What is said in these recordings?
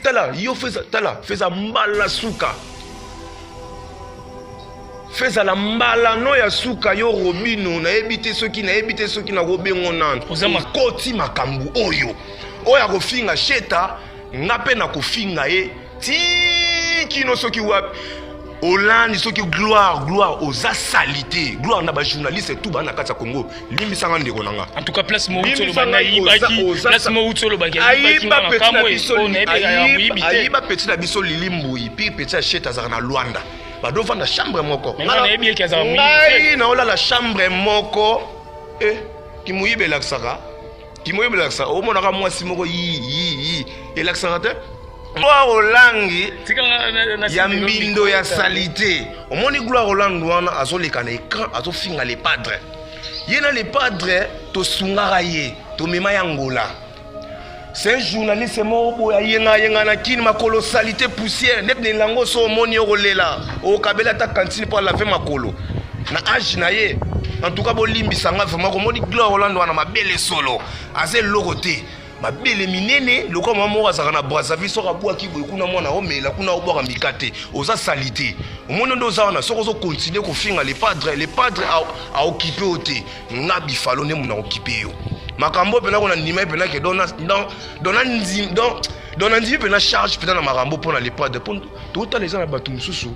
Tala yo feza, tala feza mbala suka, fezala mbala no ya suka. Yo Robino, nayebi te soki, nayebi te soki nakobengo nanu. Okoti makambo oyo, oyo akofinga Sheta, nga mpe nakofinga ye ti kino soki wapi. Olandi soki Gloire, Gloire oza salité. Gloire na bajournaliste tout baa na kati ya Congo, limbisanga ndeko na nga. En tout cas, place mo uti oloba nayibaki, place mo uti olobaki. Ayiba petit na biso, ayiba petit na biso Lili Mbui. Puis petit ya Sheta azalaka na Lwanda, badovanda chambre moko. Ngai naolala chambre moko. E kimoyiba elakisaka, kimoyiba elakisaka. Omonaka mwasi moko yi yi yi, elakisaka te. Gloire Olangi ya mbindo ya salité. Omoni Gloire Olangi wana azoleka na écran, azofinga le padre. Ye na le padre tosungaka ye, tomema ya Ngola. C'est un journaliste moko boye ayenga ayenga na Kini, makolo salité, poussière neti na elango. So omoni yo kolela, okabela ata cantine mpo alave makolo na age na ye. En tout cas, bolimbisanga vraiment. Komoni Gloire Olando wana, mabele solo, aza eloko te. Mabele minene lokola mama moko azalaka na Brazzaville, soki abwaki boye kuna, mwana omela kuna, obwaka mika te. Oza sali te. Omoni nde oza wana, soki ozocontinuer kofinga le padre, le padre aokipe yo te. Nga Bifalo nde mona okipe yo. Makambo mpena kona ndima ye mpena ke don nandimi mpena charge mpena na makambo mpona le padre, mpo totala eza na bato mosusu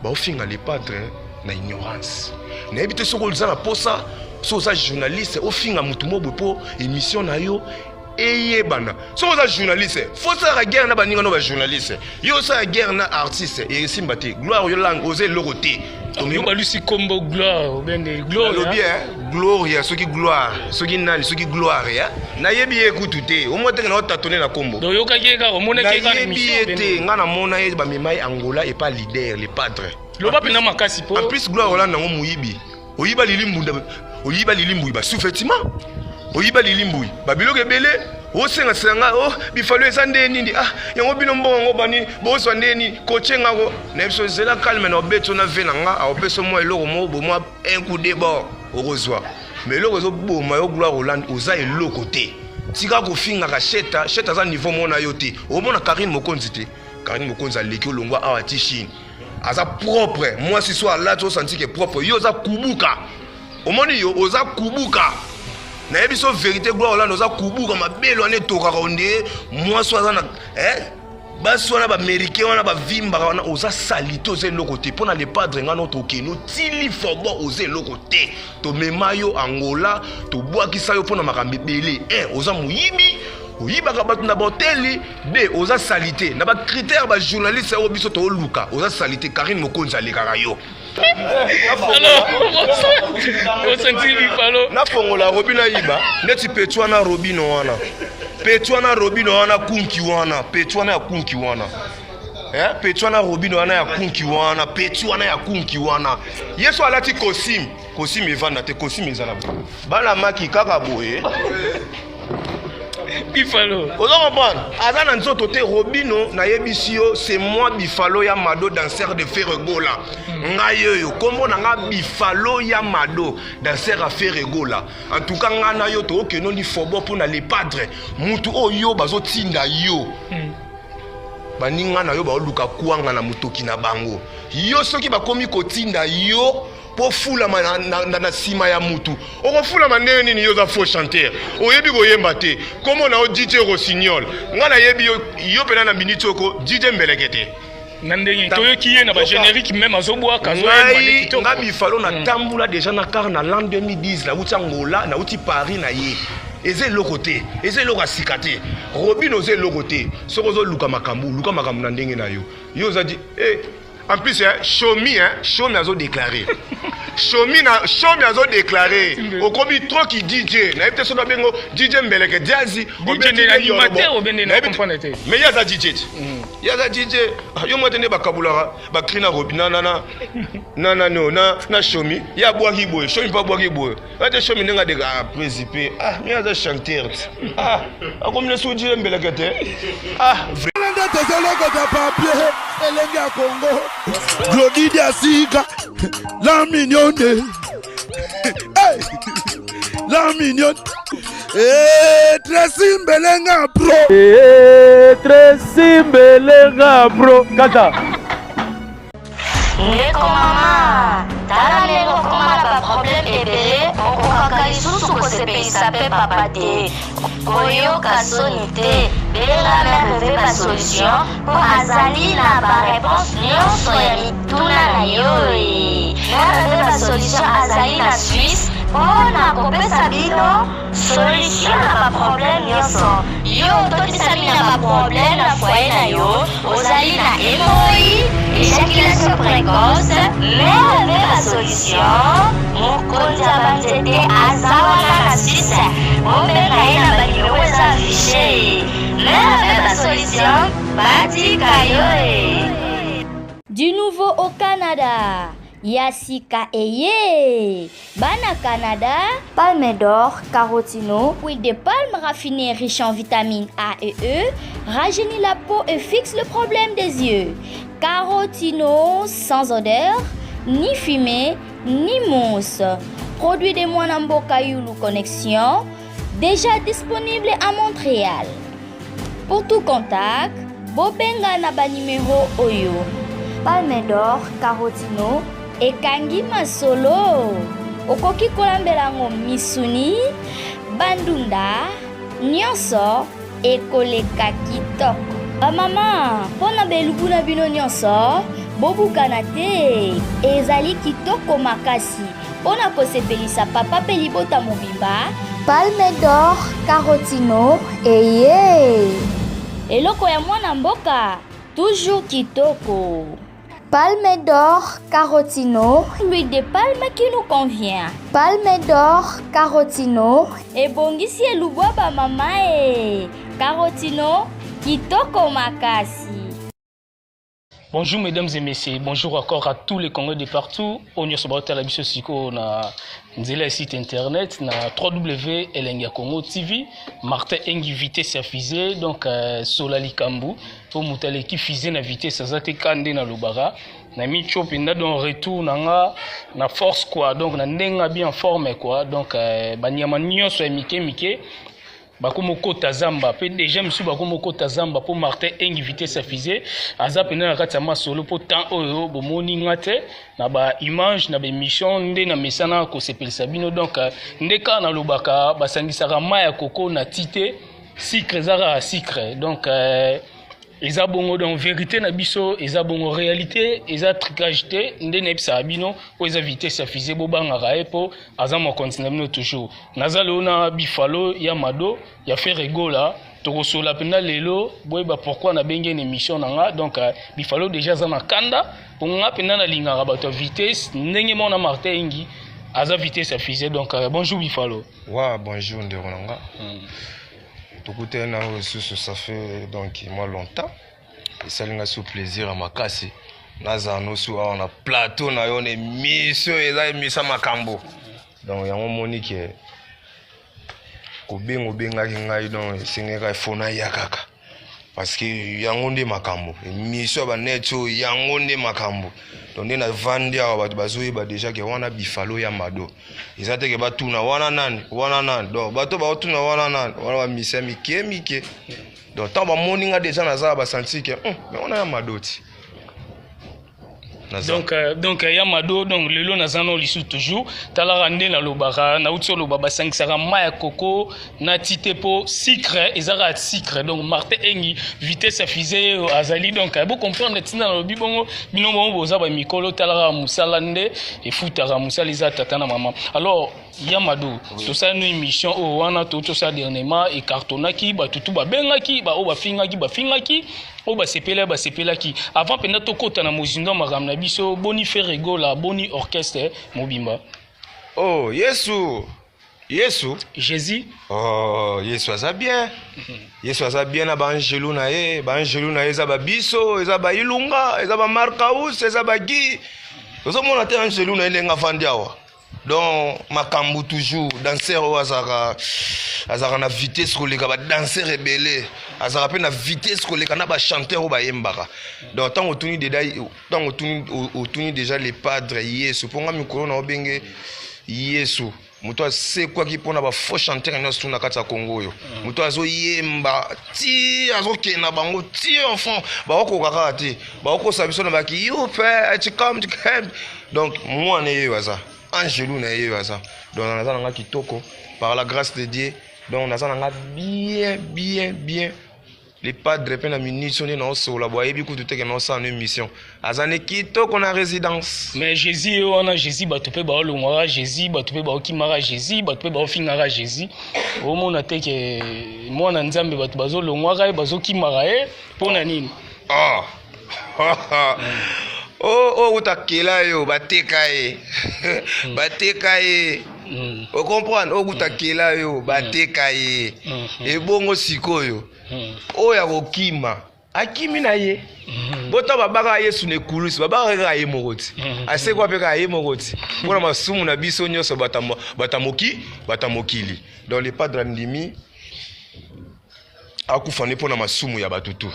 baofinga le padre na ignorance. Nayebi te soki oza na posa, so oza journaliste, ofinga motu mo boye mpo émission na yo eyebana. Soki oza journaliste, faut osalaka guerre na baninga no bajournaliste. Yo osala guerre na artiste, esimba te. Gloire yo langue, oza eloko te. Yo balusi kombo Gloire obende Gloire. Alobi Gloria, soki Gloire, soki nani, soki Gloire ya nayebi ye kutu te. Omoi teke na otatone na kombo. Oyokaki ye kaka, omonaki ye kaka? Nayebi ye te. Nga namona ye, bamema ye Angola epa leader le padre. Loba mpena makasi po En plus, Gloire olanda yango, moyibi, oyiba Lili Mbunda, oyiba Lili Mbui basous-vêtement, oyiba Lili Mbui babiloko ebele. Osengasenga nga o Bifalo eza nde nini? Ah, yango bino mbongo yango bani bozwa nde nini? Kotie ngako na biso, zela calme na obeti na ve na nga, aopesa mwa eloko moko bo mwa un coup de bord okozwa. Mais eloko ezoboma yo, Gloire Hollande, oza eloko te. Tika kofingaka Sheta. Sheta aza niveau moko na yo te. Omona Karine Mokonzi te? Karine Mokonzi aleki olongwa awa ti Chine. Aza propre, mwasi so alati, osanti ke propre. Yo oza kubuka. Omoni yo oza kubuka, nayebi so vérité. Gloire Hollande, oza kubuka, mabele wana etokaka onde mwasi aza na eh? Basi wana baaméricain wana bavimbaka wana. Oza salité, oza eloko te. Mpo na le padre, nga no tokende otili fobo, oza eloko te. Tomema yo Angola, tobwakisa yo mpo na makambo ebele. 1, oza moyibi, oyibaka bato na bahoteli. De, oza salité na bacritère bajournaliste oyo biso tooluka. Oza salité. Karine Mokonzi alekaka yo. Osenti Bifalo. Nafongola Robino, ayiba neti peti wana, Robino wana, peti wana, Robino wana, kunki wana, peti wana ya kunki wana. Eh, peti wana, Robino wana ya kunki wana, peti wana ya kunki wana. Ye so alati costume, costume evanda te, costume ezala bana maki kaka boye. Bifalo. Ozo comprendre, aza na nzoto te. Robino, nayebisi yo, c'est moi Bifalo ya Mado, danseur de Ferre Gola. Ngai oyo kombo na nga Bifalo ya Mado, danseur ya Ferre Gola. En tout cas, ngai na yo tookende ndi fobo mpo na le padre. Mutu oyo bazotinda yo, baninga na yo baoluka kwanga na motoki na bango. Yo soki bakomi kotinda yo mpo fulama na nsima ya mutu, okofulama ndenge nini? Yo oza faux chanteur, oyebi koyemba te. Kombo na yo DJ Rossignol. Ngai nayebi yo, yo mpena na miniti oko DJ Mbeleke te. Na ndenge toyoki ye na bagénérique même, azobwaka. Ngai nga Bifalo, natambula déjà na car na l'an 2010, nauti Angola, nauti Paris na ye. Eza eloko te, eza eloko ya sika te. Robin, oza eloko te. Soki ozoluka makambo, luka makambo na ndenge na yo. Yo oza di eh. En plus, hein, Shomi, hein, Shomi azo déclaré. Shomi na Shomi azo déclaré. Okomi trop ki DJ. Na yebi te soki abengo DJ Mbeleke Diazi. DJ nde animateur obende na comprendre te. Mais ye aza DJ ti. Ye aza DJ. Ah, yo mwa te nde bakabulaka bakri na Robi na na na na na no na na Shomi. Ye abwaki boye, Shomi mpe abwaki boye. Ate Shomi ndenge adeka, ah précipe. Ah, mais aza chanteur ti. Ah, akomi na soki DJ Mbeleke te. Ah, vrai. Nde tozolokota papier elenge ya Kongo, Glodi Diasika, la mignonne, hey! La mignonne. Eh, Tracy Mbelenga bro. Eh, Tracy Mbelenga bro. Kata. Ndeko mama, tala ndenge okoma na baproblème ebele, okokaka lisusu kosepelisa mpe papa te. Koyoka soni te, benga Mère Veve ba solution mpo azali na ba réponse nyonso ya mituna na yo. Mère Veve ba solution azali na Suisse mpo na kopesa bino solution na ba problème nyonso. Yo ototisami na ba problème na foyer na yo, ozali na hémorroïde, éjaculation précoce, Mère Veve ba solution, mokonzi ya banzete aza wana na Suisse, bobenga ye na ba numéro eza affiché. Mère Veve ba solution, batika yo e. Du nouveau au Canada, ya sika eye. Bana Canada, palme d'or, carotino, huile de palme raffinée riche en vitamines A et E, rajeunit la peau et fixe le problème des yeux. Carotino sans odeur, ni fumée, ni mousse. Produit de Mwanamboka Yulu Connexion, déjà disponible à Montréal. Pour tout contact, bobenga na ba numéro oyo. Palme d'or, Carotino, ekangi masolo. Okoki kolambela yango misuni, bandunda, nyonso ekoleka kitoko. Bamama, mpo na belubu na bino nyonso, bobukana te. Ezali kitoko makasi mpo na kosepelisa papa mpe libota mobimba. Palme d'or, Carotino, eye. Eloko ya mwana mboka, toujours kitoko. Palme d'or, Carotino, l'huile de palme qui nous convient. Palme d'or, Carotino, ebongisi elubu ya bamama e. Carotino, kitoko makasi. Bonjour mesdames et messieurs, bonjour encore à tous les Congolais de partout. Oyo nyonso baotala biso sikoyo na nzela ya site internet na www Elengi ya Congo TV. Martin Engi vitesse ya fusée, donc sola likambu po moto aleki fusée na vitesse aza te ka nde nalobaka na micho mpenza, donc retour na nga na force quoi, donc na ndenge bien en forme quoi, donc banyama nyonso ya mike mike bakomi okota zamba mpe déjà misusu bakomi okota zamba mpo Martin Engi vitesse ya fusée aza mpenza na kati ya masolo. Mpo temps oyo bomoni nga te na baimage na baémission nde na mesana kosepelisa bino, donc nde kaka nalobaka basangisaka mai ya koko na ti te, sucre eza kaka sucre, donc eza bongo. Donc vérité na biso eza bongo, réalité eza trucage te. Nde nayebisaka bino oyo eza vitesse ya fusée, bobangaka ye mpo aza mokonzi na bino. Toujours naza lelo na Bifalo ya Mado ya Ferre Gola, tokosola mpenza lelo, boyeba pourquoi nabengi na émission na nga. Donc Bifalo déjà aza na kanda mpo nga mpenza nalingaka bato ya vitesse ndenge moko na Martin Engi aza vitesse ya fusée. Donc bonjour Bifalo. Wa bonjour ndeko na nga. Tokutani na oyo lisusu, ça fait donc moi longtemps. Esali nga so plaisir ya makasi nazala nosu awa na plateau na yo na émission. Eza émission ya makambo, donc yango omoni ke kobenga obengaki ngai, donc esengeka efo naya kaka parce que yango nde makambo, émission ya banet oyo yango nde makambo. Donc nde navandi awa, bato bazoyeba déjà ke wana Bifalo ya Mado. Eza teke batuna wana nani, wana nani. Donc bato baotuna wana nani, wana bamisia ya mike mike. Donc ntango bamoni nga déjà naza basanti ke mais wana ya Mado ti. Naza. Donc ya Mado, donc lelo naza no lisusu toujours. Talaka nde nalobaka, nauti oloba basangisaka mai ya koko na ti te mpo sucre eza kaka sucre. Donc Martin Engi vitesse ya fusée oyo azali, donc bocomprendre ntina nalobi bongo. Bino bongo boza bamikolo, talaka mosala nde efutaka, mosala eza tata na mama. Alors ya Mado, tosali no émission oyo wana tosala dernièrement, ecartonnaki, bato tu babengaki, baoyo bafingaki bafingaki, oyo basepelaki basepelaki. Avant mpenza tokɔta na mozindo ya makambo na biso, boni Ferre Gola, boni orchestre mobimba? Oh Yesu, Yesu. Jésus. Oh Yesu aza bien, Yesu aza bien na baangelu na ye. Baangelu na ye eza babiso, eza bailunga, eza bamarkaus, eza bagi. Ozomona te angelu na ye ndenge avandi awa. Donc makambo toujours, danser oyo azalaka na vitesse koleka badanser ebele, azalaka mpe na vitesse koleka na bachanteur oyo bayembaka. Donc ntango otuni deda, ntango otuni déjà le padre Yesu, mpo nga mikolo na obenge Yesu. Moto asekwaki mpo na ba faux chanteur nyonso tu na kati ya Congo oyo. Moto azoyemba ti azokende na bango ti enfant bakokoka kaka te, bakokosa biso na baki yo pe tu come. Donc mwana ye oyo aza angelu na ye oyo aza, donc naza na nga kitoko par la grâce de Dieu. Donc naza na nga bien bien bien. Le padre pe na minute nde naosola bo ayebi kutu te ke naosala no émission, aza ne kitoko na résidence. Mais Jésus ye wana, Jésus bato mpe baolongwaka, Jésus bato mpe baokimaka, Jésus bato mpe baofingaka, Jésus omona te ke mwana Nzambe bato bazolongwaka ye, bazokimaka ye mpo na nini? Oh. Oh, oh, utakela yo bateka ye, bateka ye. Ocomprendre? Oyo kutakela yo bateka ye. Ebongo sikoyo oyo akokima akimi na ye. Bota babaka Yesu na ekulusu, babaka kaka ye moko ti asekwa mpe kaka ye moko ti mpona masumu na biso nyonso batamoki batamokili. Donc le padre andimi akufa nde mpona masumu ya bato tu.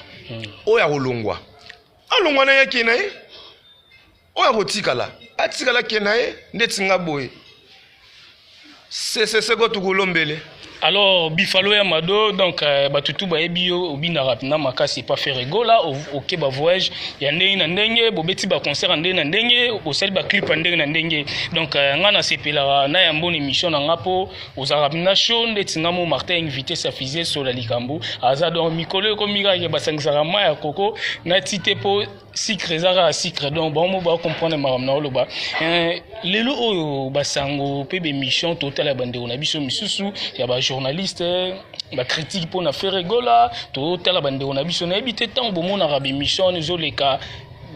Oyo akolongwa alongwa na ye ake na ye, oyo akotikala atikala ake na ye. Ndeti nga boye seseseko tukulombele. Alors Bifalo ya Mado, donc bato tu bayebi yo obinaka mpena makasi epa Ferre Gola, oke bavoyage ya ndenge na ndenge, bobeti baconcert ya ndenge na ndenge, bosali baclip ya ndenge na ndenge. Donc nga nasepelaka na yambo na émission na nga mpo ozalaka mpena show ndeti nga mo Martin invité sa fise sola likambo aza. Donc mikolo ekomi kaka basangisaka mai ya koko na ti te mpo sucre eza kaka sucre. Donc bango mo bacomprendre makambo na oloba. Lelo oyo basango mpe bémission totala ya bandeko na biso misusu ya bajournaliste bacritique mpo na Ferre Gola, totala bandeko na biso, nayebi te ntango bomonaka bémission wana ezoleka,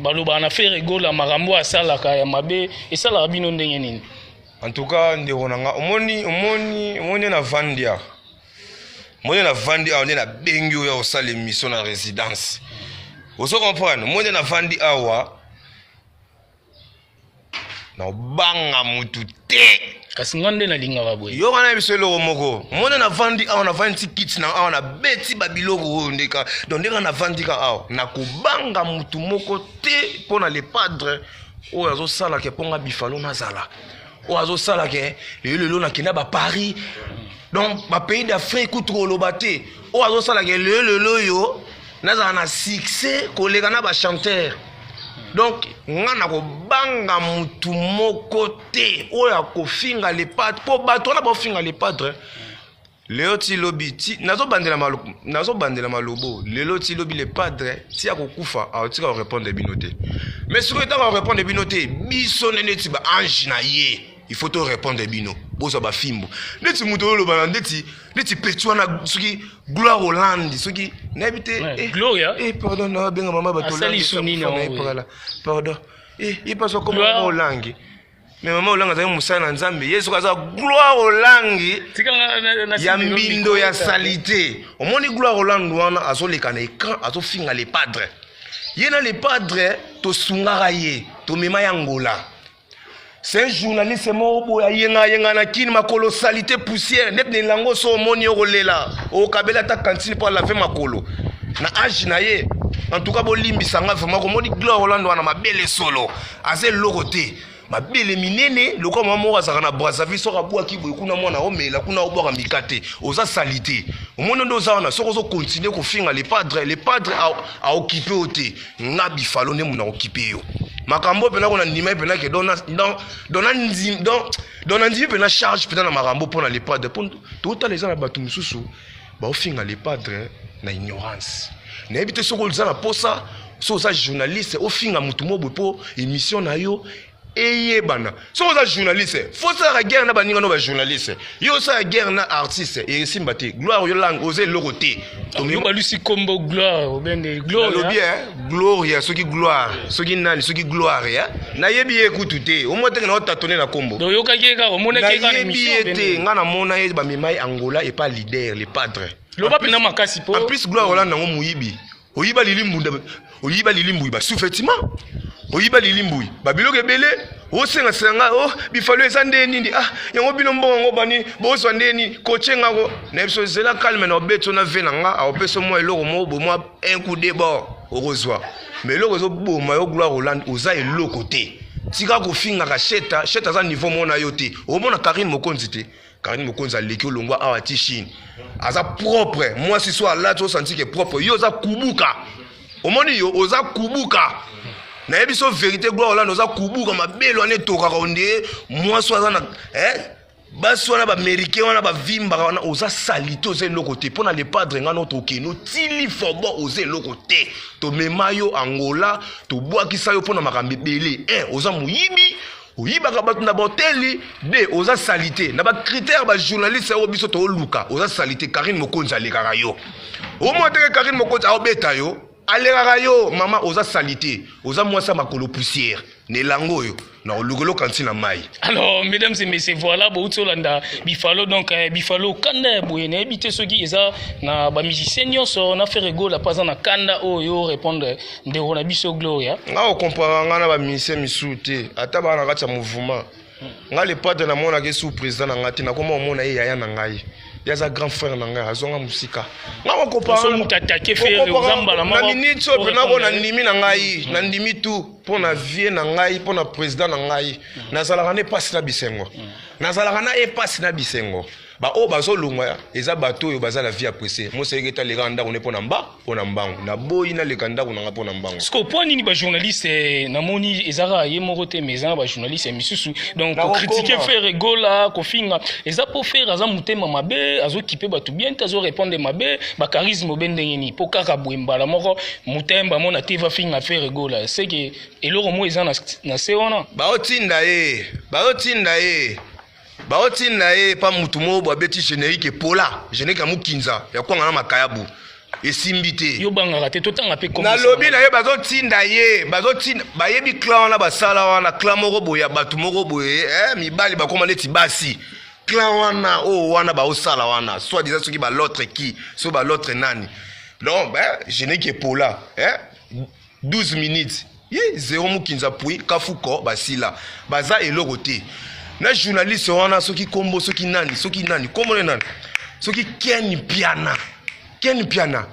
balobaka na Ferre Gola makambo asalaka ya mabe, esalaka bino ndenge nini? En tout cas ndeko na nga, omoni omoni omoni na vandi awa, omoni na vandi awa nde nabengi oyo osala émission na résidence, ozo comprendre? Omoni na vandi awa, naobanga mutu te. Kasi nga nde nalingaka boye. Yo wana biso eloko moko, omoni navandi awa, navandi ti kiti na awa, nabeti babiloko oyo ndeka. Donc ndenge navandi ka awa, nakobanga mutu moko te mpo na le padre oyo azosalaka mpo nga Bifalo nazala, oyo azosalaka lelo lelo nakenda baparis, donc bapays d'Afrique kutu koloba te, oyo azosalaka lelo lelo oyo nazala na succès koleka na bachanteur. Donc nga nakobanga mutu moko te oyo akofinga le padre, mpo bato wana baofinga le padre lelo ti lobi ti nazobandela nazobandela malobo lelo ti lobi, le padre ti akokufa aotika korépondre bino te. Mais soki ntango akorépondre bino te, biso nde neti baange na ye, il faut to répondre bino, bozwa bafimbo neti moto oyo oloba ndeti neti peti wana, soki Gloire Hollande, soki nayebi te. Gloria. Pardon, nabenga mama bato. Pardon, ye mpaso akoma mama Olangi, mais mama Olangi azali mosala na Nzambe. Ye soki aza Gloire Olangi ya mbindo ya saleté, omoni Gloire Olangi wana azoleka na écran, azofinga le padre. Ye na le padre tosungaka ye, tomema ya Ngola. C'est un journaliste moko boye ayenga ayenga na Kini, makolo saleté, poussière neti na elango. So omoni yo kolela, okabela ata cantine mpo alave makolo na age na ye. En tout cas bolimbisa nga vraiment, komoni Gloire Hollande wana, mabele solo, aza eloko te, mabele minene lokola mama moko azalaka na Brazzaville. Soki abwaki boye kuna, mwana omela kuna, obwaka mika te, oza sali te. Omoni nde oza wana, soki ozocontinue kofinga le padre, le padre aokipe yo te. Nga Bifalo nde mona okipe yo makambo mpena kona ndima ye mpena ke don nandimi mpena charge mpena na makambo mpona le padre, mpo totala eza na bato mosusu baofinga le padre na ignorance. Nayebi te soki oza na posa, soki oza journaliste, ofinga motu mo boye mpo émission na yo eyebana. Soki oza journaliste, fo osalaka guerre na baninga no bajournaliste. Yo osala guerre na artiste, esimba te. Gloire yo langue, oza eloko te. Balusi kombo Gloire obende. Gloria Gloria, soki Gloire, soki nani, soki Gloire ya nayebi ye kutu te. Omoi teke na otatone na kombo. Nayebi ye te. Nga namona ye, bamema ye Angola epa leader le padre. Loba mpena makasi po. En plus Gloire Olanda yango moyibi, oyiba lili mbunda, oyiba lili mbui basous-vêtement, oyiba lili mbui babiloko ebele. Osengasenga nga o Bifalo eza nde nini? Ah, yango bino mbongo yango bani bozwa nde nini? Kotie ngako na biso, zela calme na obeti na ve na nga, aopesa mwa eloko moko bo mwa un coup de bord okozwa. Mais eloko ezoboma yo, Gloire Hollande, oza eloko te. Tika kofingaka Sheta. Sheta aza niveau moko na yo te. Omona Karine Mokonzi te. Karine Mokonzi aleki olongwa awa ti Chine. Aza propre. Mwasi so alati osanti ke propre. Yo oza kubuka. Omoni yo oza kubuka. Nayebi so verite Gloire Hollande oza kubuka mabele wana etokaka onde mwasi aza na eh basi wana baaméricain wana bavimbaka wana oza salite oza eloko te mpo na le padre ngai no tokende otili fobo oza eloko te tomema yo angola tobwakisa yo mpo na makambo ebele 1 oza moyibi oyibaka bato na bahoteli de oza salite na bacritère bajournaliste yango biso tooluka oza salite karine mokonzi alekaka yo omona teke karine mokonzi aobeta yo alekaka yo mama oza salite oza mwasi ya makolo poussière na elanga oyo na olukela okanisi na mai. Alors mesdames et messieurs, voilà bouti olanda Bifalo. Donc Bifalo kanda ya boye nayebi te soki eza na ba musicien nyonso na Ferre Gola mpo aza na kanda oyo répondre ndeko na biso Gloria. Nga okomparaka nga na ba musicien misusu te, ata baa na kati ya mouvement. Nga le padre namonaka sous président na nga te, nakoma omona ye yaya na ngai, ye aza grand frère na ngai, azwanga mosika. Nga okompara na minute oyo mpena ko nandimi na ngai, nandimi tout mpo na vie na ngai, mpo na président na ngai. Nazalaka na epasi na bisengo, nazalaka na epasi na bisengo. Baoyo bazolongwa eza bato oyo baza na vie ya presse. Moseleke ete alekaka ndako ne mpo na mba mpo na mbangu, naboyi naleka ndako na nga mpo na mbangu. Siko mpo nini bajournaliste namoni eza kaka ye moko te, mais eza na bajournaliste misusu donc kokritike Ferre Gola, kofinga eza mpo Ferre aza motema mabe, azokipe bato bien te, azorépondre mabe, bacharisme obe ndenge nini mpo kaka boye mbala moko motemba amona te vafinga Ferre Gola, seke eloko moko eza na se wana. Baotinda ye, baotinda ye, baotinda ye pa mutu moko bo abeti générique epola, générique ya mokinza ya kwanga na makayabu esimbi te. Yo bangaka te totanga mpe nalobi na ye, bazotinda ye, bazotinda, bayebi clan wana basala wana clan moko boye ya bato moko boye mibali bakoma neti basi. Clan wana oyo wana baosala wana soit disant soki ba l'autre qui so ba l'autre nani, donc générique epola 12 minutes ye zero mokinza pui kafuko basila baza eloko te. Na journaliste wana soki kombo soki nani soki nani kombo ne nani soki Ken Piana, Ken Piana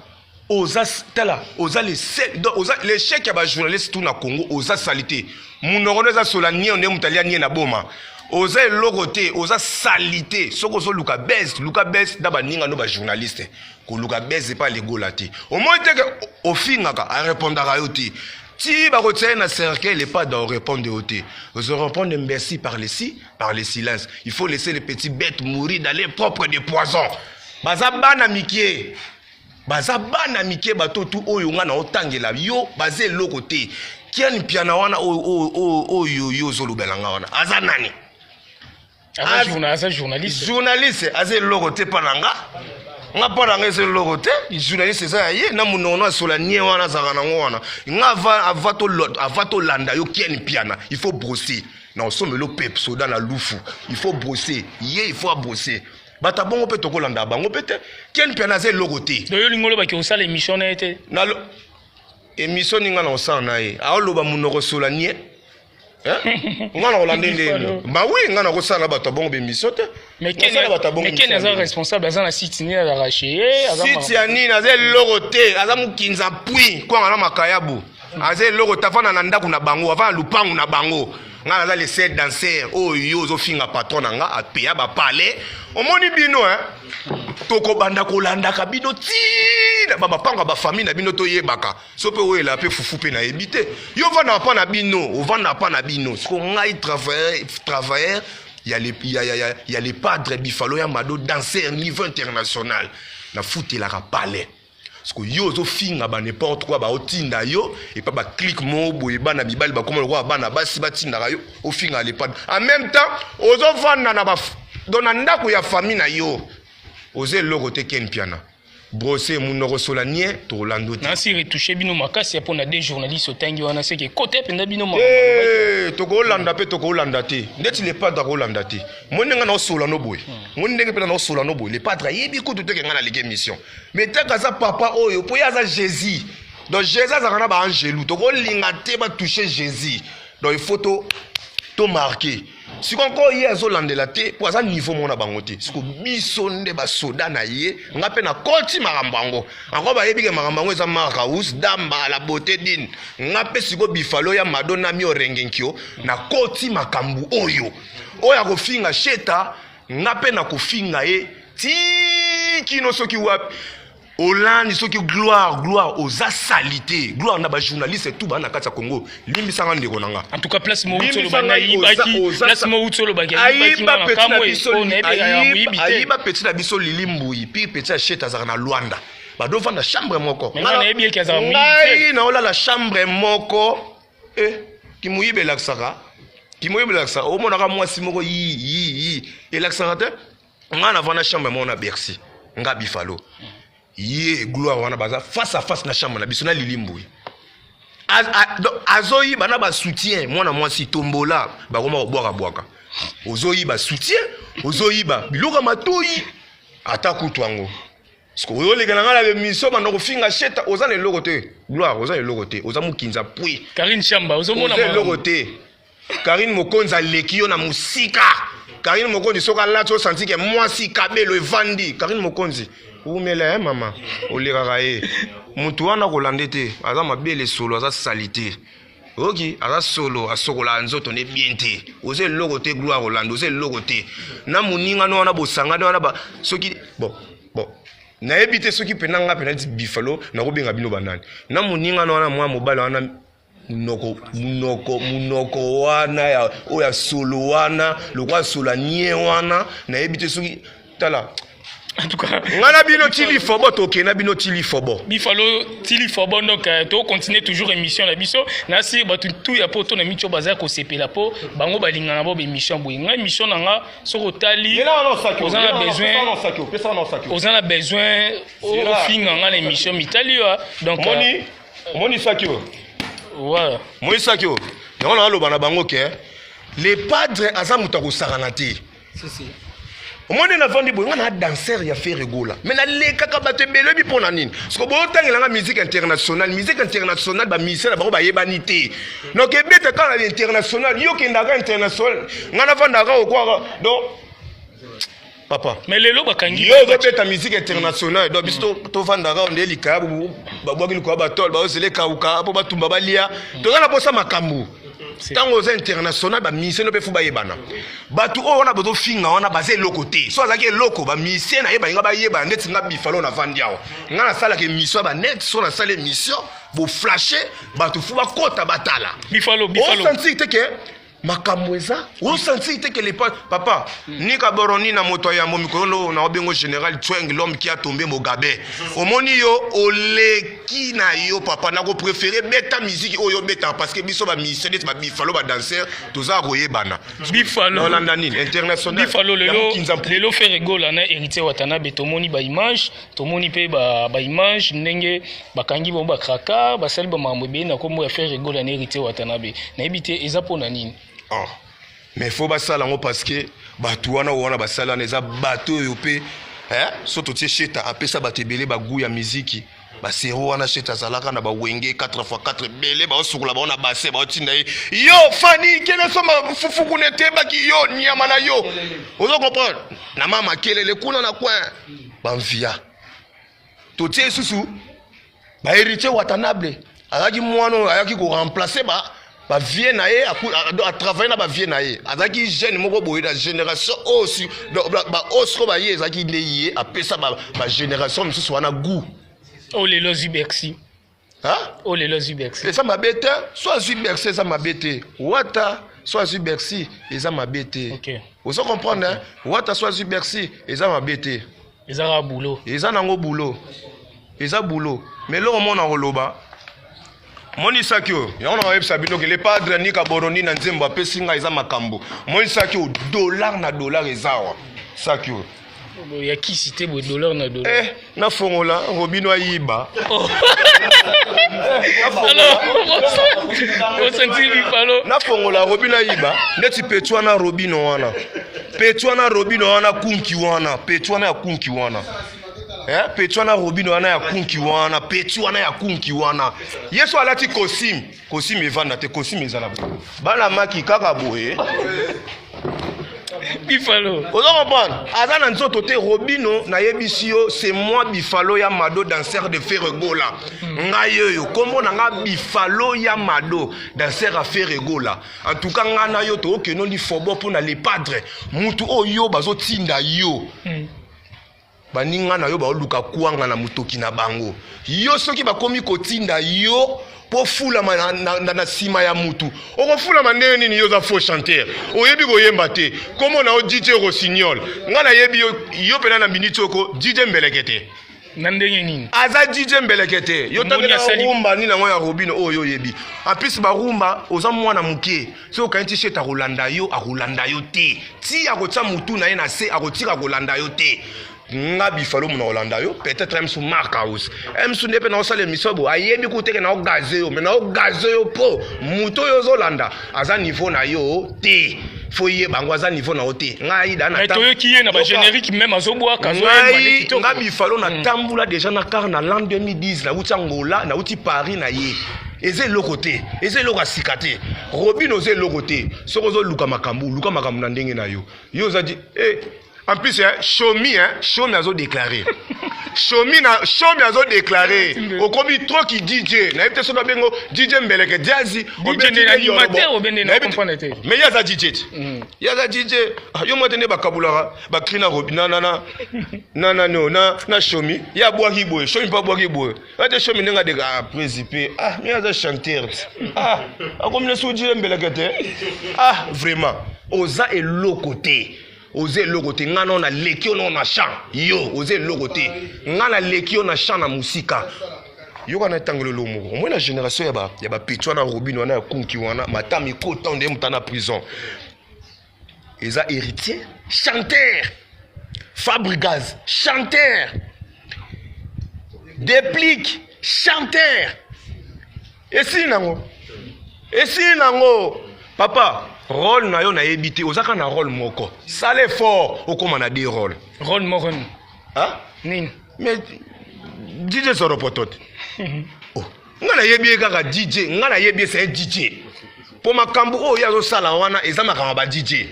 oza tala oza le seul, donc oza l'échec ya ba journaliste tout na Congo, oza salité munoko no eza sola nie nde mutu alia nie na boma, oza eloko te, oza salité. Soki ozoluka buzz, luka buzz na baninga no ba journaliste, koluka buzz epa legola te. Omoni te ke ofingaka arépondaka yo te, ti bakotia ye na cercueil epa da orépondre yo te, ozorépondre merci par le si par le silence. Il faut laisser les petits bêtes mourir dans les propres de poison. Baza bana mikie, baza bana mike, bato tu oyo nga na otangela yo baza eloko te. Kian Piana wana oyo yo ozolobela nga wana aza nani? Aza journaliste. Journaliste aza eloko te mpa na nga, nga mpa na nga eza eloko te. Journaliste eza ya ye na monoko asola nie wana azalaka nango wana. Nga ava tolanda yo Ken Piana, il faut brosser na osomelo pep soda na lufu, il faut brosser ye, il faut abrosser bato bongo mpe tokolanda bango mpe te. Ken Piana aza eloko te. Donc yo olingi olobaki osala émission na ye te? Émission ninga na osala na ye, aoloba monoko sola nie nga na kolanda ndeni ba oui, nga na kosala na bato ya bongo bémission te. Mais Ken aza responsable, aza na site nini azalaka chez ye? Site ya nini? Aza eloko te, aza mokinza pui kwanga na makayabu, aza eloko te. Avanda na ndako na bango, avanda lupangu na bango. Nga naza le seul danseur oyo yo ozofinga patron na nga apeya bapale. Omoni bino tokobanda kolandaka bino ti na bamapango ya bafamille na bino, toyebaka so mpe oyela mpe fufu mpe nayebi te. Yo ovandaka mpa na bino, ovandaka mpa na bino. Siko ngai travailleur ya le, ya, ya, ya, ya le padre Bifalo ya Mado, danseur niveau international, nafutelaka palais. Siko yo ozofinga ba n'importe quoi, baotinda yo epa baclique moko boye, bana mibali bakoma lokola bana basi, batindaka yo ofinga le padre, en même temps ozovanda na ba donc na ndako ya famille na yo. Oza eloko te. Ken Piana brosse monoko sola nie, tolando te. Nasi retouche bino makasi ya mpona deux journalistes otangi wana, seke kote mpenza bino. Tokolanda mpe tokolanda te ndeti le padre akolanda te. Moi ndenge naosola no boye, moi ndenge mpe naosola no boye, le padre ayebi kutu teke ngai naleki émission, mais taka aza papa oyo mpo ye aza Jésus. Donc Jésus azalaka na baangelu, tokolinga te batouche Jésus. Donc il faut to marquer. Siko encore ye azolandela te mpo aza niveau moko na bango te. Siko biso nde basoda na ye, nga mpe nakoti makambo yango. Encore bayebi ke makambo yango eza Marc House, Damba, la beauté dine. Nga mpe siko Bifalo ya Mado na Mio Rengenkio, nakoti makambo oyo. Oyo akofinga Sheta, nga mpe nakofinga ye ti kino soki wapi. Hollande soki gloire gloire oza salite gloire na ba journaliste tout ba na kati ya Congo limbisa nga ndeko na nga en tout cas place mo uti oloba na yibaki place mo uti oloba ke ayibaki nga na kamwe o na yebi ya muyibi te ayiba petit na biso Lili Mbuyi pire petit ya Sheta azalaka na Luanda bado vanda chambre moko nga na yebi ke azalaka muyibi te ngai na olala chambre moko eh kimuyibi elakisaka kimuyibi elakisaka omonaka mwasi moko yi yi yi elakisaka te nga na vanda chambre moko na Bercy nga Bifalo ye gloire wana baza face à face na chambre na biso na Lili Mbuyi azoyiba na basoutien mwana mwasi tombola bakoma kobwaka bwaka ozoyiba soutien ozoyiba biloko ya matoi ata kutu yango sikoyo oleka na ngai na bemission banda kofinga sheta oza na eloko te gloire oza na eloko te oza mokinza pui karine shamba ozomona eloko te Karine Mokonzi aleki yo na musika. Karine Mokonzi soki alati osanti ke mwasi kabelo evandi. Karine Mokonzi umela eh mama olekaka ye. Mutu wana kolande te aza mabele solo aza salite. Oki aza solo asokolaka nzoto nde bien te. Oza eloko te gloire olanda oza eloko te. Na moninga no wana bosangani wana ba soki bon bon nayebi te soki pena nga pena bifalo nakobenga bino banani na moninga no wana mwa mobali wana munoko munoko munoko wana ya oyo ya solo wana lokola solo ya nie wana nayebi te soki tala En tout cas, nga na bino tili fobo tokende na bino tili fobo bifalo tili fobo donc euh, to continuer toujours émission na biso na si bato tout ya poto na micho baza kosepela po bango balingana bo émission boye nga émission na nga soki otali oza na besoin oza na besoin ofinga nga na émission mitali yo donc euh, omoni saki oyo ouais. omoni saki oyo yango naloba na bango ke le padre aza moto akosakana te omoni navandi boye nga na danser ya Ferre Gola mais nalekaka bato ebele oyebi mpo na nini siko boyotangela nga musique internationale musique internationale bamusicien na bango bayebani te donc ebeta kaka na international yo okendaka international nga navandaka okwaka donc papa mais lelo bakangi yo ozobeta musique internationale donc biso tovandaka nde likayabu babwaki likoya batole baozela ekauka mpo batumba balia toza na posa makambo ntango oza international bamisien no mpe fo bayebana bato oyo wana bozofinga wana baza eloko te so azalaki eloko bamisien na ye balinga bayebana ndeti nga bifalo navandi awa nga nasalaka émission ya banet so nasala émission boflashe bato fo bakota batala bifalo bifalo osentir te ke makambo eza osentir te ke lepa papa nika boroni na moto ya yambo mikolo no na obengo général Tsweng l'homme qui a tombé Mugabe omoni yo oleki na yo papa nako préférer beta musique oyo obeta parce que biso ba musiciens neti ba bifalo ba danseurs toza koyebana bifalo olanda nini international bifalo lelo lelo Ferre Gola na Héritier Watanabe tomoni ba image tomoni pe ba ba image ndenge bakangi bango bakraka basali bamakambo ebele na nkombo ya Ferre Gola na Héritier Watanabe nayebi te eza mpo na nini oh. mais faut basala yango parce que bato wana wana basala wana eza bato oyo mpe eh? so totie sheta apesa bato ebele bagu ya miziki basero wana sheta azalaka na bawenge 4x4 ebele baosukola bango na base baotinda ye yo fani kende soma fufu kuna etebaki yo nyama na yo ozo comprendre na mama kelele kuna na coin bamvia totie lisusu baheritier watanable azalaki mwana oyo ayaki koremplace ba bavie na ye atravaille na bavie na ye azalaki jeune moko boye na génération oyo baoyo sikoyo baye ezalaki nde ye apesa bagénération mosusu wana goût oyo lelo azwi bercy oyo lelo azwi bercy eza mabe te so azwi bercy eza mabe te wata so azwi bercy eza mabe te ozo comprendre wata so azwi bercy eza mabe te eza kaka boulot eza nango boulot eza boulot mais eloko mona koloba monisaki oyo yango na koyebisa bino ke le padre nika boroni na nzembo apesi ngai eza makambo monisaki oyo dollar na dollar eza awa saki oyo ya kisi te boye dollar na dollar eh, nafongola robino ayiba oh. nafongola robino ayiba ndeti peti wana robino wana peti wana robino wana kunki wana peti wana ya kunki wana eh, peti wana robino wana ya kunki wana peti wana ya kunki wana yesu alati kosime kosime evanda te kosime ezala bana maki kaka boye. Bifalo. Ozo comprendre? Aza na nzoto te Robino nayebisi yo c'est moi Bifalo ya Mado danseur de Ferre Gola. Ngai oyo kombo na nga Bifalo ya Mado danseur ya Ferre Gola. En tout cas nga na yo tookende lifobo mpo na le padre. Mutu oyo bazotinda yo. Baninga na yo baoluka kwanga na motoki na bango. Yo soki bakomi kotinda yo mpo fulama na, na, na, na nsima ya mutu, okofulama ndenge nini? Yo oza faux chanteur, oyebi koyemba te. Kombo na yo DJ Rossignol, ngai nayebi yo, yo mpena na miniti oko DJ Mbeleke te. Na ndenge nini? Aza DJ Mbeleke te. Yo tangela rumba nini yango ya Robino oyo oyebi. En plus ba rumba oza mwana moke. Soki okangi t-shirt akolanda yo, akolanda yo te. Ti akotia mutu na ye na se, akotika kolanda yo te. Nga Bifalo mona kolanda yo, peut-être msu Mark House. Msu nde pe na osala émission bo, ayebi ku teke na ogaze yo, mais na ogaze yo po mutu oyo ozolanda aza niveau na yo te. Faut yeba yango aza niveau na yo te. Ngai da na Mais toyoki ye na ba générique même azobwaka, azoyemba nde kitoko. Nga Bifalo na tambula déjà na car na l'an 2010, na wuti Angola, na wuti Paris na ye. Eza eloko te, eza eloko ya sika te. Robino oza eloko te. Soki ozoluka makambo, luka makambo na ndenge na yo. Yo oza di, eh, en plus, hein, Shomi, hein, Shomi azo déclarer. Shomi na Shomi azo déclarer. Okomi trop ki DJ. Na yebite soki babengo DJ Mbeleke Diazi, DJ nde animateur obende na comprendre te. Mais ye aza DJ te. Ye aza DJ. Ah, yo mwa te nde bakabulaka, bakri na Robi na na na na na no na na Shomi. Ye abwaki boye, Shomi mpe abwaki boye. Ate Shomi ndenge adeka ah prési ah mais aza chanteur. Ah, akomi na soki DJ Mbeleke te. Ah, vraiment. Oza eloko te. Oza eloko te. Nga nao naleki yo nao na champ. Yo, oza eloko te. Nga naleki yo na champ na musika. Yoka na tangelo lo moko. Omoni na génération ya ba ya ba petit wana Robin wana ya Kunki wana matami kota nde muta na prison. Eza héritier, chanteur. Fabregas, chanteur. Déplique, chanteur. Esili nango. Esili nango. Papa, rôle na yo nayebi te, ozaka na rôle moko. Sala effort okoma na deux rôles. Rôle moko nini? Hein? Nini? Mais DJ Soropotot. Oh, nga nayebi ye kaka DJ, nga nayebi ye c'est un DJ. Po makambo oyo ye azosala wana eza makambo ya ba DJ.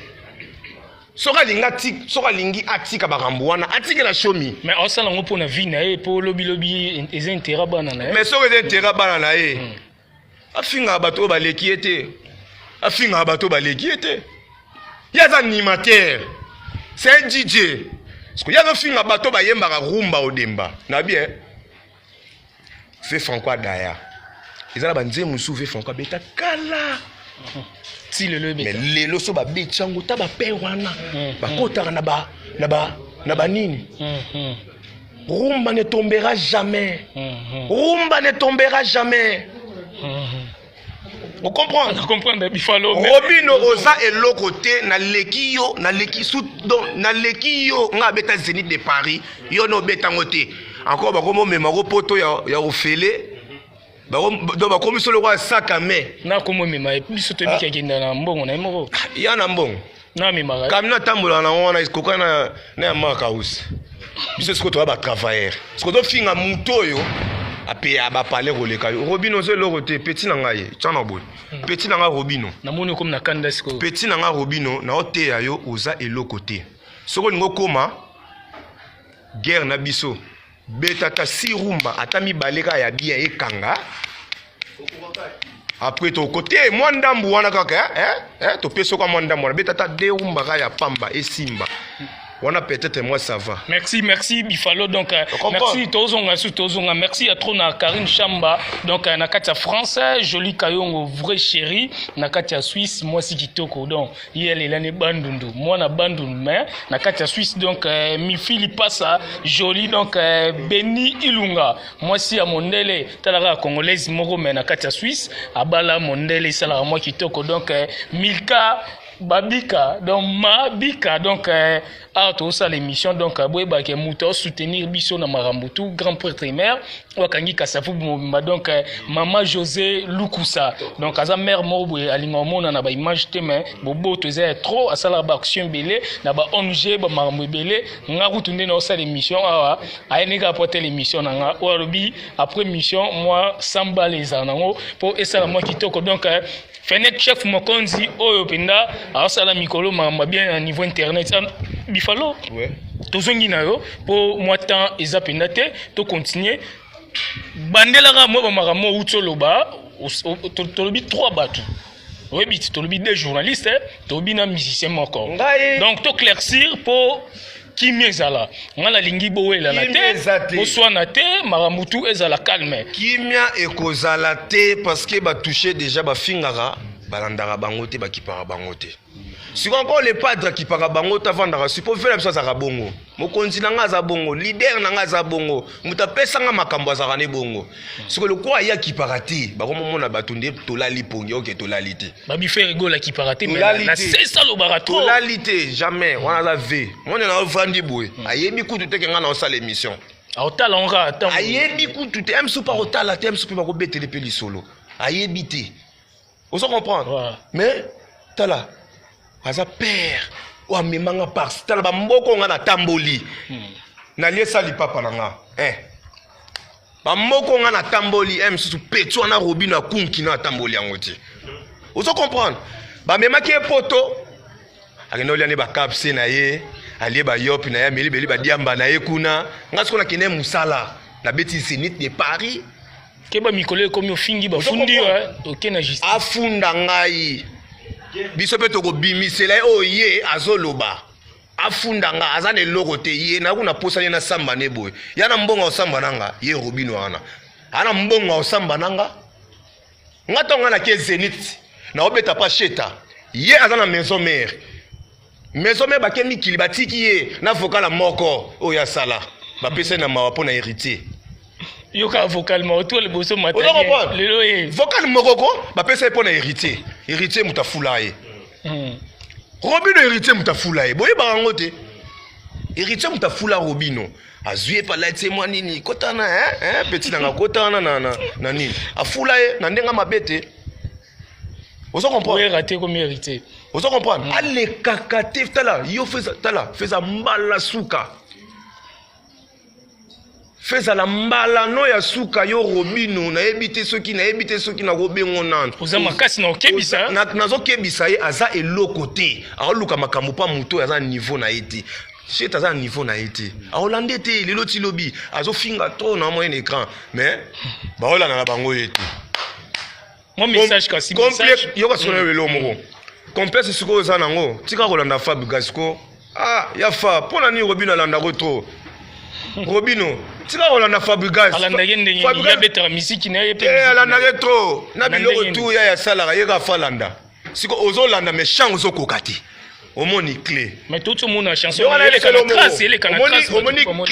Soki alingi atika, soki alingi atika makambo wana, atikela Shomi. Mais asala yango mpo na vie na ye, mpo lobi lobi eza intérêt bana na ye. Mais soki eza intérêt bana na ye, afingaka bato oyo baleki ye te. Afingaka bato oyo baleki ye te. Ye aza animateur. C'est un DJ. Parce que ye azofinga bato bayembaka rumba odemba. Na bien. Fe Franco Adaya. Eza na ba nzembo mosusu Fe Franco abeta kala. Ti lelo ebeta. Mais lelo so babeti yango ta ba père wana bakotaka na ba na ba na ba nini. Rumba ne tombera jamais. Rumba ne tombera jamais. Ocomprendre? Comprendre Bifalo. Robino oza eloko te na leki yo na leki sous donc na leki yo nga abeta Zénith de Paris yo no obeta ngo te. Encore bakomo mema ko poto ya ya ofele. Bako donc bakomi solo kwa sac à main. Na komo mema biso to bika kenda na mbongo na ye moko. Ya na mbongo. Na memaka. Kamina tambola na wana ekoka na na ya Mark House. Biso siko toya ba travailleur. Siko to finga muto oyo ape ba parler koleka yo. Robino ozo eloko te petit na ngai tshana boye. Petit na ngai Robino. Namoni okomi na kanda sikoyo. Petit na ngai Robino na oteya yo oza eloko te. Soko olingi okoma guerre na biso beta ata si rumba ata mibale kaka ya bien ekanga. Après toko te mwa ndambu wana kaka, eh, eh, topesi oka mwa ndambu wana beta ata de rumba kaka ya pamba esimba. Wana peut-être moi ça va. Merci, merci Bifalo. Donc, merci Tozonga su Tozonga. Merci à trop na Karine Chamba. Donc, na kati ya France, Jolie Kayongo, vrai chéri. Na kati ya Suisse, moi si kitoko. Donc, yel elane Bandundu. Moi na Bandundu, mais na kati ya Suisse, donc, Mifili Passa, Jolie, donc, Beni Ilunga. Moi si ya mondele, talaka congolaise moko, mais na kati ya Suisse, abala mondele, salaka moi kitoko. Donc, Milka Babika, donc Mabika, donc ah to ça l'émission, donc boyeba ke muto soutenir biso na marambutu grand prêtre mère wakangi kasafu mobimba, donc maman José Lukusa, donc aza mère moko boye alinga omona na ba image te, mais boboto eza ya trop, asala ba action ebele na ba ONG ba marambo ebele. Nga kutu nde na osala émission awa, ayeni kaka po tele émission na nga oyo alobi après mission moi sambale ezala nango po esala moi kitoko. Donc Fenech chef mokonzi oyo penda Asala mikolo makambo bien na niveau internet. Bifalo. Ouais. Tozongi na yo po mwa temps eza mpenza te, to continuer. Bandelaka mwa bamakambo outi oloba, tolobi trois bato. Oyebi ti tolobi deux journalistes, tolobi na musicien moko. Ngai Donc to éclaircir po kimia ezala. Nga nalingi bowelana Kimia eza te, te. boswana te, makambo tu ezala calme. Kimia ekozala te parce que batouche déjà, bafingaka, balandaka bango te, bakipaka bango te. Sikoyo encore le padre akipaka bango te, avandaka si po vela biso azalaka bongo. Mokonzi na nga aza bongo, leader na nga aza bongo, moto apesanga makambo azalaka ne bongo. Sikoyo lokola ye akipaka te, bakomomona bato nde tolali pongi. Oke, tolali te. Babi Ferre Gola akipaka te, mais Tolali na te. sesa alobaka trop. Tolali te jamais. Wana aza v mone na ovandi boye, ayebi kutu te ke nga na osala émission. Aotala ngo kaka ntango. Ayebi kutu te, msu mpe akotala te, msu mpe bakobetele mpe lisolo, ayebi te. Ozo comprendre? Ouais. Mais tala, aza père oyo amemanga par tala bamboka nga natamboli, naliesa lipapa na nga, eh. Bamoko nga natamboli, eh, mosusu peti wana Robino akunki na atamboli yango te. Ozo comprendre? Bamemaki ye poto, akende olia nde bakapse na ye, alie bayopi na ye, ameli beli badiamba na ye kuna. Nga sikoyo nakende mosala, nabeti Zénith de Paris. Keba, mikolo ekomi ofingi, bafundi yo, oke na justice. Afunda ngai, biso mpe tokobimisela ye oyo ye azoloba. Afunda nga, aza na eloko te. Ye nakuna posani nasamba ne boye, ya na mbongo osamba na nga. Ye Robino wana ana mbongo osamba na nga. Nga ntango nga nake Zénith, naobeta pa sheta, ye aza na maison mère. Maison mère bake mikili, batiki ye na vocal moko oyo asala, bapesa ye na mawa mpo na Héritier. Yoka vocal moko to liboso. Ozo comprendre? Lelo ye. Vocal moko ko bapesa ye mpo na Héritier. Héritier moto afula ye. Robino, Héritier moto afula ye, boyebaka yango te. Héritier moto afula Robino, azwi ye pala tie mwa nini kotana, eh, petit nanga kota wana na nini, afula ye na ndenge mabe te. Ozo comprendre? Oyera te komi Héritier. Ozo comprendre? Alekaka te. Tala yo, feza, tala feza mbala suka, fezala mbala no ya suka. Yo Robino, nayebi te soki, nayebi te soki nakobengo nanu. Oza makasi na okebisa. Nazokebisa ye, aza eloko te. Aoluka makambo mpa moto oyo aza na niveau na ye te. Shet aza na niveau na ye te, aolande te. Lelo ti lobi azofinga trop na moyen écran, mais baolanda na bango ye te. Mwa message kasi, message. Yoka sikoyo eloko moko complexe sikoyo oza nango, tika kolanda Fabregas ko. Ah, ya fa mpo na nini Robino alandako trop? Robino, tika kolanda Fabregas. Alandaki ndenge nini? Ye abetaka misiki na ye mpe Eh, misiki na ye. Alandaki trop na Na biloko ndenge tu ya asalaka ye kaka falanda. Siko ozolanda, mais change ozokoka te. Omoni clé? Mais toti omona chanson Yo wana eleka na eloko trace, eleka na omoni trace. Omoni bato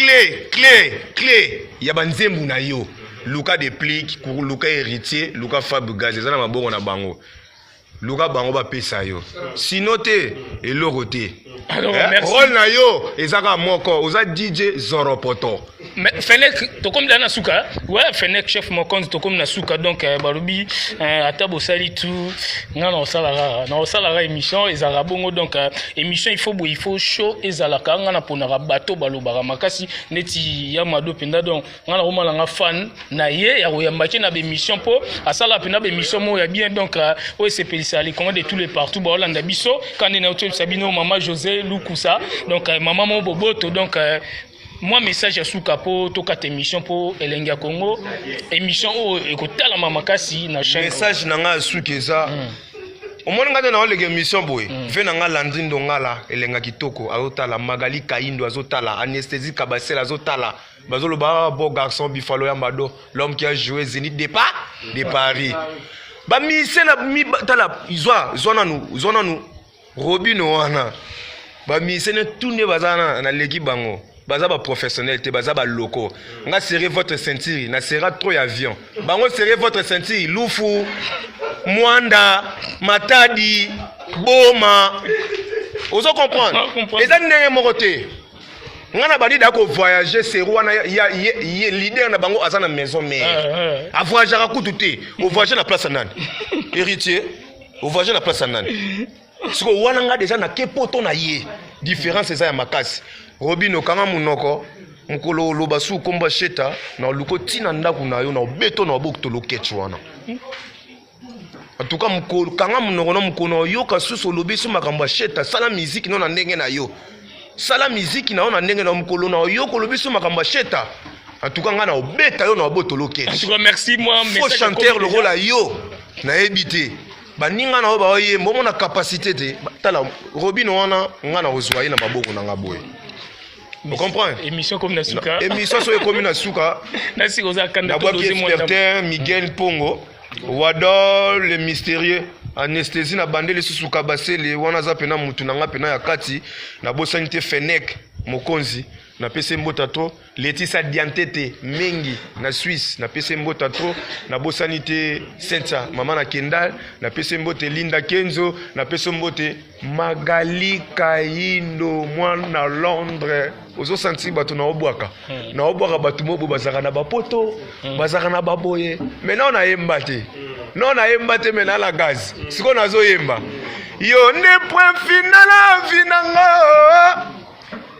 clé ya banzembu na yo. Luka Déplique, luka Héritier, luka Fabregas, eza na maboko na bango. Luka bango bapesa yo, sino te eloko te. Alors, Eh, merci. Rôle na yo eza kaka moko, oza DJ Zoropoto. Mais Fenech, tokomi na suka. Ouais, Fenech chef mokonzi, tokomi na suka. Donc balobi ata bosali tu nga na osalaka, na osalaka émission ezalaka bongo. Donc émission il faut boye, il faut show ezalaka. Nga na ponaka bato balobaka makasi neti ya Mado mpenza. Donc nga na komala nga fan na ye ya koyambaki na bémission mpo asala mpenza bémission moko ya bien. Donc oyo esepelisa les Congolais de tous les partout baolanda biso. Kande na otoyebisa bino mama José Lukusa, donc mama mo boboto. Donc mwa message ya suka mpo tokata émission, mpo Elengi ya Congo émission oyo ekotalama makasi na chaîne. Message na ngai ya suki eza, omoni ngai te na oleka émission boye, ve na ngai Landri Ndongala, elenga kitoko, azotala Magali Kaindo, azotala Anesthésie Kabasele, azotala, bazoloba: "Ah, beau garçon Bifalo ya Mado, l'homme qui a joué Zénith de Paris." Bamise na mi, tala, zwa, zwa nanu, zwa nanu Robino wana. Bamise ne tu nde baza na naleki bango, baza baprofessionnel te, baza baloko. Nga serrez votre ceinture, na sera trop ya avion bango. Serrez votre ceinture, Lufu, Mwanda, Matadi, Boma, ozo comprendre? Comprendre. Eza ndenge moko te. Nga na bandi da kovoyage sero wana ye leader na bango aza na maison mère. Ah, ah. Avoyageaka kutu te. Ovoyage na place ya nani? Héritier, ovoyage na place ya nani? Sikoyo wana nga deja nake poto na ye, différence eza ya makasi. Robino, kanga monoko. Mokolo oloba su komba sheta na oluko ntina ndako na yo na obeto na obokutolo ketch wana. En tout cas mokolo, kanga monoko na mokolo oyoka susu olobi so makambo ya sheta. Sala miziki no na ndenge na yo, sala miziki na yo na ndenge na mokolo na oyoka olobi so makambo ya sheta. En tout cas ngai na obeta yo na obotolo En tout cas, merci moi. Faux chanteur lokola yo, nayebi te. Baninga na oyo baoyemba, omona capacité te. Tala Robino wana, ngai na kozwa ye na maboko na nga boye. Vous comprenez? Émission comme na suka. Émission soki ekomi na suka. Nasi oza kanda. Nabwaki expertin Miguel Pongo Wadol le mystérieux, anesthésie na bande lisusu kabasele wana aza pena mutu na nga pena ya kati. Nabosani te Fenek mokonzi, napesi mbota trop. Letisa Diantete Mengi na Suisse, napesi mbota trop. Nabosani te Sentia mama na Kendal, napesi mbote. Linda Kenzo, napesi mbote. Magali Kaindo mwana Londres, ozosanti bato naobwaka, naobwaka bato moko bazalaka na bapoto, bazalaka na baboye. Me nao nayemba te, nao nayemba te, me na la gaz sikoyo nazoyemba. Yo nde point final ya vie na nga.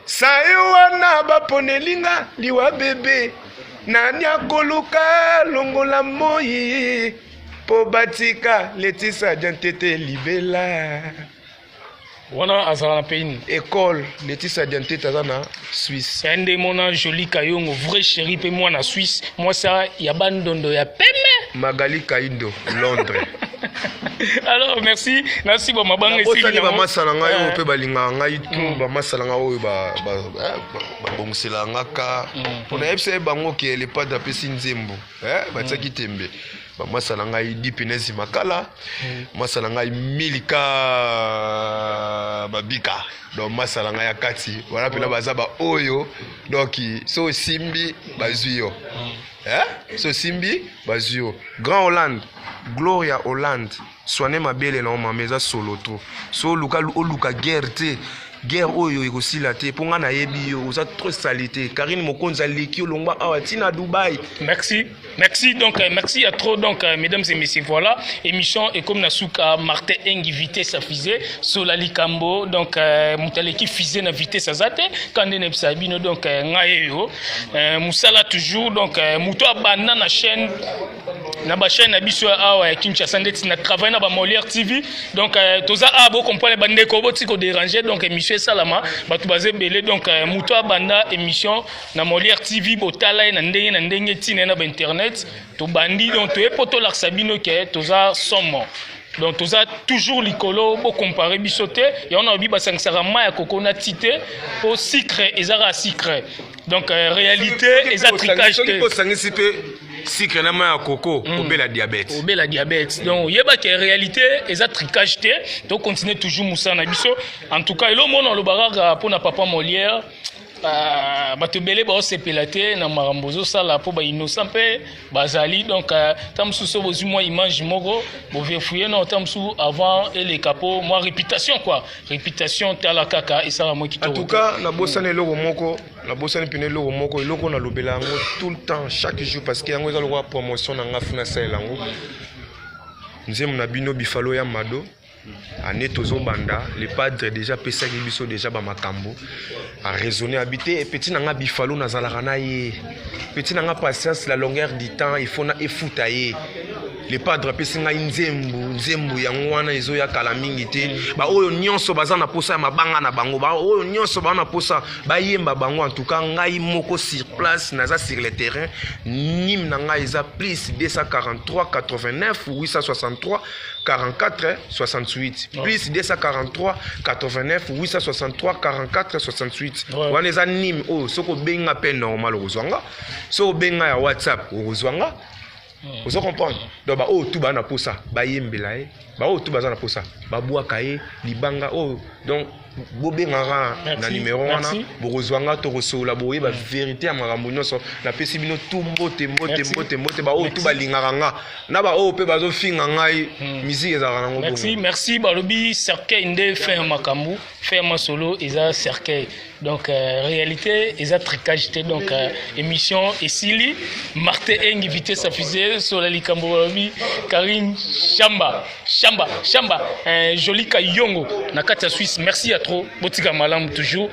Sai wana baponeli nga liwa bebe, nani akoluka longola moi mpo batika Letisa Diantete libela? Wana azala na pays nini? École Letisa Diantete aza na Suisse. Ya nde mona Joli Kayongo, vrai chéri mpe mwana Suisse, mwasi ya bandondo ya pembe. Magali Kaindo, Londres. Alors merci, nasi bo mabanga esili. Nabosani bamasa na ngai oyo mpe balingaka ngai tu, bamasa na ngai oyo babongiselaka nga ka mpo nayebisa ye bango ke le padre apesi nzembo, batiaki tembe. Bamasa na ngai Dipinesi Makala, masa na ngai Milika Babika, donc masa na ngai ya kati wana mpena baza baoyo. Donc so osimbi bazwi yo, so osimbi bazwi yo. Grand Hollande, Gloria Hollande, soigne mabele na yo mama, eza solo trop. So oluka, oluka guerre te, guerre oyo ekosila te, mpo ngai nayebi yo oza trop sali te. Karine Mokonzi aleki, olongwa awa ntina Dubai. Merci, merci. Donc merci à trop. Donc mesdames et messieurs, voilà, émission est comme na suka. Martin Engi, vitesse à fusée sola likambo. Donc moto aleki fusée na vitesse aza te. Kande na bisa bino. Donc ngai yo mosala toujours. Donc moto abanda na chaîne, na bachaîne na biso awa ya Kinshasa, ndeti na travail na bamolière TV. Donc toza awa, bocomprendre bandeko, boti kodéranger. Donc émission esalama, bato baza ebele. Donc moto abanda émission na Molière TV, botala ye na ndenge na ndenge, ntina ye na bainternet. Tobandi, donc toye mpo tolakisa bino ke toza somo. Donc toza toujours likolo, bocompare biso te. Yango na lobi, basangisaka mai ya koko na ti te, mpo sucre eza kaka sucre. Donc réalité eza tricage te. Soki osangisi mpe sucre na mai ya koko, obela diabète. Obela diabète. Donc oyebaki réalité eza tricage te. Tocontinue toujours mosala na biso. En tout cas, elomona olobaka kaka mpona papa Molière, bato ebele baosepela te na makambo ozosala, mpo bainnocent mpe bazali. Donc ta mosusu bozwi mwa image moko, bovérifier no ta mosusu avant eleka, mpo mwa réputation quoi, réputation tala kaka esala mwa En kitoko. Tout cas nabosani eloko moko, nabosani mpena eloko moko, eloko nalobela yango tout le temps, chaque jour, parce que yango eza lokola promotion na nga. Funa asalela yango nzembo na bino Bifalo ya Mado. Ane tozobanda, le padre déjà apesaki biso déjà bamakambo, araisonne abi te. Petit na nga Bifalo, nazalaka na ye. Petit na nga Patience, la longueur du temps, il faut na efuta ye. Le padre apesi ngai nzembo, nzembo yango wana ezoya kala mingi te. Baoyo nyonso baza na posa ya mabanga na bango, baoyo nyonso baza na posa bayemba bango, en tout cas ngai moko sur place, naza sur le terrain. Nime na ngai eza plus 243 89 863 44 68, plus 243 89 863 44 68. Wana eza nime oyo soki obenga mpe normal okozwa nga, soki obenga ya WhatsApp okozwa nga. Ozo comprendre? Donc baoyo tu baza na posa bayembela ye, baoyo tu baza na posa babwaka ye libanga oyo, donc bobengaka na numero wana, bokozwa nga, tokosola, boyeba vérité ya makambo nyonso. Napesi bino tu mbote, mbote, mbote, mbote. Baoyo tu balingaka nga na baoyo mpe bazofinga ngai, musique ezalaka nango. Merci, merci. Balobi cercueil nde fin ya makambo, fin ya masolo eza cercueil. Donc réalité eza tricage te. Donc émission esili. Martin Engi, vitesse à fusée sola likambo. Balobi Karine Shamba, Shamba, Shamba, Joli Kayongo na kati ya Suisse, merci ya trop. Botika malamu toujours.